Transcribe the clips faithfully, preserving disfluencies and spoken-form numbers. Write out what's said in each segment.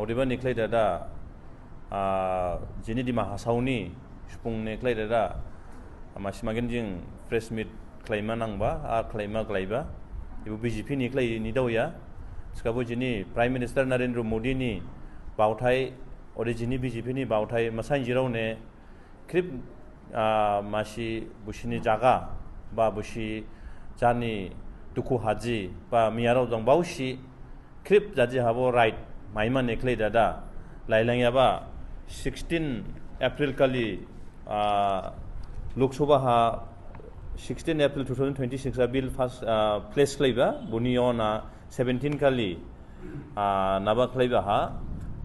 Odebani khlai dada, ah, jini Dima Hasao ni subung ne khlai dada, masi magin jing press meet khlaima nangba, ar khlaima khlaiba. Ebo B J P ni khlai ni daoya. Thikhabo jini Prime Minister Narendra Modi ni baothai, ode jini B J P ni baothai, masainjirao ne khrip, ah, masi busini jaga, ba busi jani dukhu haji, ba miyarao jang baosi, khrip jadi habo right maima ne khlai dada. Lailangyaba sixteen April kali, ah, Lok Sabha ha sixteen April two thousand twenty-six a bill first, ah, place khlaiba, boni yaohon ha seventeen kali, ah, naba khlaiba ha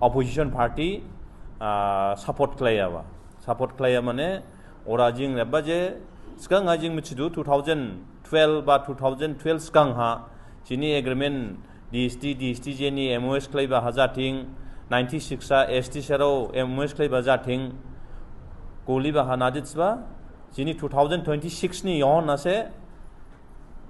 opposition party, ah, support khlaiyaba. Support khlaiya mane, ora jing rebba je, sgang ha jing mithidu two thousand twelve ba two thousand twelve sgang ha, jini agreement D S T, D S T J ni M O S khlaiba ha jathing, ninety-six a S T serao M O S khlaiba jathing, goliba ha naditsba, jini two thousand twenty-six ni yaohon ha se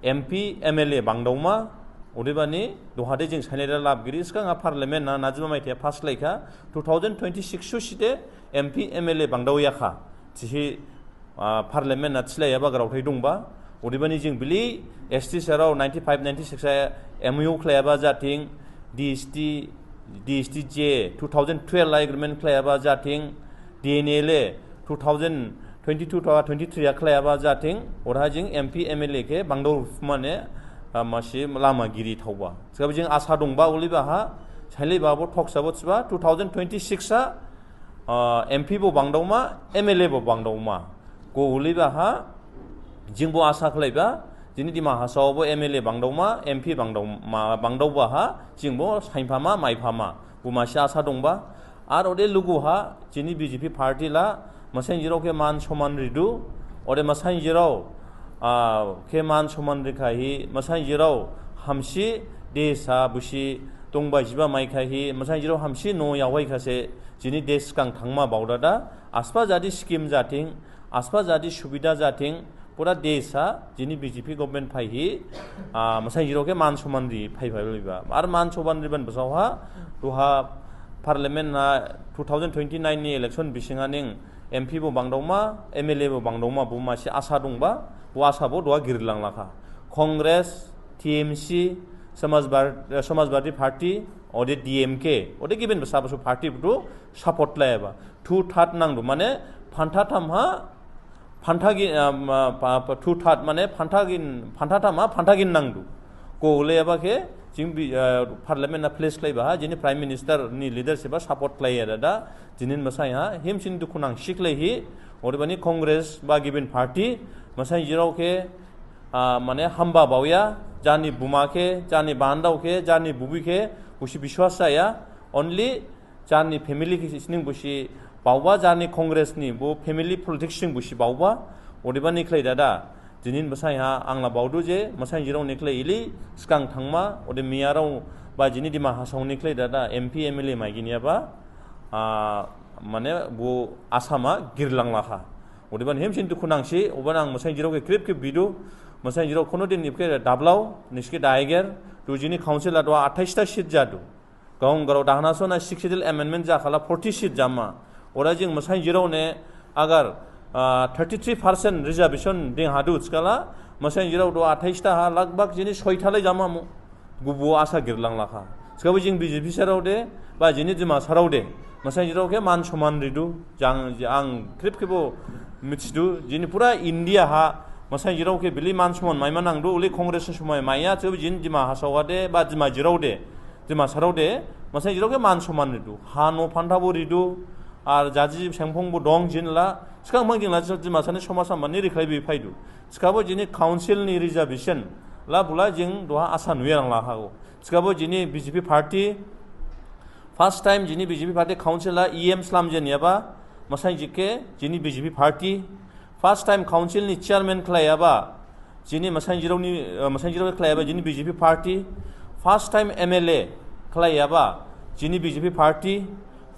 M P, M L A bangdaoma, odebani duhade jing sainlaida lab giri, sgang ha parliament na najima maithai pass khlaikha, two thousand twenty-six soside M P, M L A bangdaoyakha. Thihi, ah, parliament na thilaiyaba graothai dongba. Odebani jing bili S T serao ninety-five, ninety-six a M O U khlaiyaba jathing, D S T, D S T J two thousand twelve agreement khlaiyaba jathing, D N A le two thousand twenty-two to twenty-three a khlaiyaba jathing, ora jing M P, M L A khe bangdao mane, ah, masi lama giri thaoba. Thikhabo jing asa dongba oliba ha, sainlaiba bo thoksabo thiba, two thousand twenty-six a, ah, M P bo bangdaoma, M L A bo bangdaoma. Goliba ha, jing bo asa khlaiba, jini Dima Hasao bo M L A bangdaoma, M P bangdaoma, bangdaoba ha, jing bo sainphama, maiphama, bo masi asa dongba. Ar ode lugu ha, jini B J P party la, masainjirao khe man soman ridu, ode masainjirao, ah, khe man soman rikhahi, masainjirao hamsi desa busi dongba jiba maikhahi, masainjirao hamsi no yawaikha se, jini des sgang thangma baodada, asba jadi scheme jathing, asba jadi subida jathing, pura desa, jini B J P government phaihi, ah, masainjirao khe man soman ri phai phai liba. Ar man soman riban basao ha, duha parliament na two thousand twenty-nine ni election bising ha ning M P bo bangdaoma, M L A bo bangdaoma, bo masi asa dongba, bo asa bo duha girilanglakha. Congress, T M C, Samajbar-, eh, Samajwadi Party, ode D M K, ode gibin basa basu party bo support laiyaba. Two third nangdu, mane phantha tham ha, phantha gin, ah, ma, pa, pa, two third mane phantha gin, phantha tham ha, phantha gin nangdu. Goliyaba khe, jing bi, ah, parliament na place khlaiba ha, jini Prime Minister ni leadership ha support khlaiya dada, jinin masain ha, himsin dukhu nangsi khlaihi, odebani Congress ba gibin party, masainjirao khe, ah, mane hamba baoya, jani buma khe, jani bandao khe, jani bubi khe, busi biswas jaya, only jani family khe sining busi baoba, jani Congress ni bo family politics sing busi baoba, odebani khlai dada, jinin masain ha ang la baodu je, masainjirao ni khlai ili, sgang thangma, ode miyarao ba jini Dima Hasao ni khlai dada, M P, M L A maiginyaba, ah, mane bo Assam ha girilanglakha. Odebani himsin dukhu nangsi, odebani ang masainjirao khe khrip khe bidu, masainjirao kono din nipkhe dablao, niskhe daiger, tu jini council ha duha athais ta seat jadu. Gaon garao dahana sona Sixth Schedule amendment jakhala forty seat jama. Ora jing masainjirao ne agar, ah, thirty-three percent reservation ding hadu thikhala, masainjirao duha athais ta ha lagbag jini soi ta lai jamamu. Gubu asa girilanglakha. Thikhabo jing B J P sarao de, ba jini Dima sarao de, masainjirao khe man soman ridu, jang, ang khrip khebo mithidu, jini pura India ha, masainjirao khe bili man soman maima nangdu, uli Congress ni somai maiya, thikhabo jini Dima Hasao ha de, ba Dima jirao de, Dima sarao de, masainjirao khe man soman ridu, ha no phantha bo ridu, ar jaji sengphong bo dong jinla, sgang mang jingla, Dima sani somaj ha mani rikhlai bi phaidu. Thikhabo jini council ni reservation, la bula jing duha asa nuya rang la hago. Thikhabo jini B J P party, first time jini B J P party council ha E M slam jenyaba, masainjik khe jini B J P party, first time council ni chairman khlaiyaba, jini masainjirao ni, eh, masainjirao khlaiyaba jini B J P party, first time M L A khlaiyaba, jini B J P party,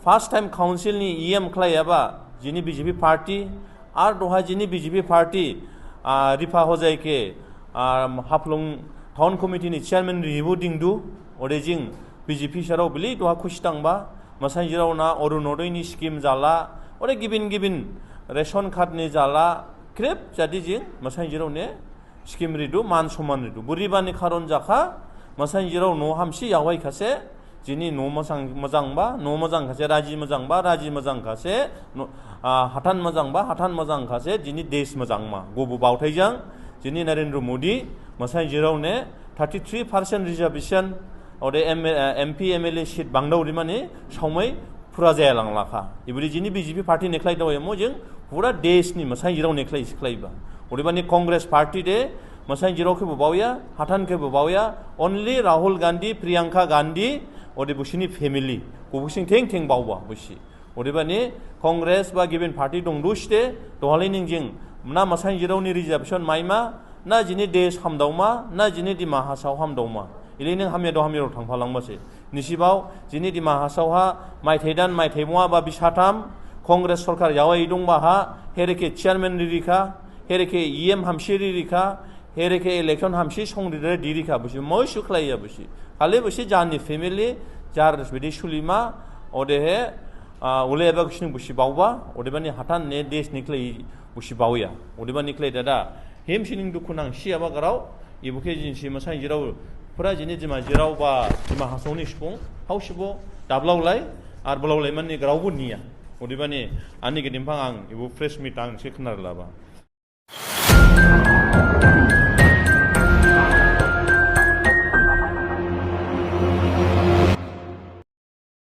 first time council ni E M khlaiyaba, jini B J P party, ar duha jini B J P party, ah, Ripha Hojai khe, ah, Haflong Town Committee ni chairman ribo dingdu, ode jing B J P sarao bili duha khusi dangba, Masainjikrao ne Orunodoi ni scheme jala, ode gibin gibin ration card ni jala, khrip jadi jing masainjikrao ne scheme ridu, man soman ridu. Buriba ni karon jakha, masainjikrao noh hamsi yaowai khase, jini noh mojang, mojangba, noh mojang khase, raji mojangba, raji mojang khase, no-, ah, hathan mojangba, hathan mojang khase, jini desh mojangma. Gobo baothai jang, jini Narendra Modi, masainjikrao ne thirty three percent reservation, ode M-, ah, M P, M L A seat bangdao rimani, saomai phura jaya langlakha. Ibudi jini B J P party ne khlai daoyamo jing, phura desh ni masainjikrao ne khlai, khlaiba. Odebani Congress party de, masainjikrao khebo baoya, hathan khebo baoya, only Rahul Gandhi, Priyanka Gandhi, ode busini family, khobosing theng theng baoba busi. Odebani Congress ba gibin party dongdu site, dohali ning jing, na masainjikrao ni reservation maima, na jini desh hamdaoma, na jini Dima Hasao hamdaoma. Ili ning hamya do hamya rao thangphalangba se. Nisi bao, jini Dima Hasao ha, maithai dan, maithai mua ba bisatham, Congress sorkar yaowai dongba ha, here khe chairman ririkha, here khe E M hamsi ririkha, here khe election hamsi song ririkha, busi moisu khlaiya busi. Khali busi jani family, jar bidi sulima, odehe, ah, ule eba gusning busi baoba, odebani hathan ne desh ni khlai busi baoya. Odebani khlai dada, himsining dukhu nang siyaba grao, ibu khe jinsi masainjikrao, phura jini Dimajirao ba Dima Hasao ni subung, haosibo dablaolai, ar blaolaimani graobo niya. Odebani ani gedimphang ang, ibu press meet ang se khnar laba.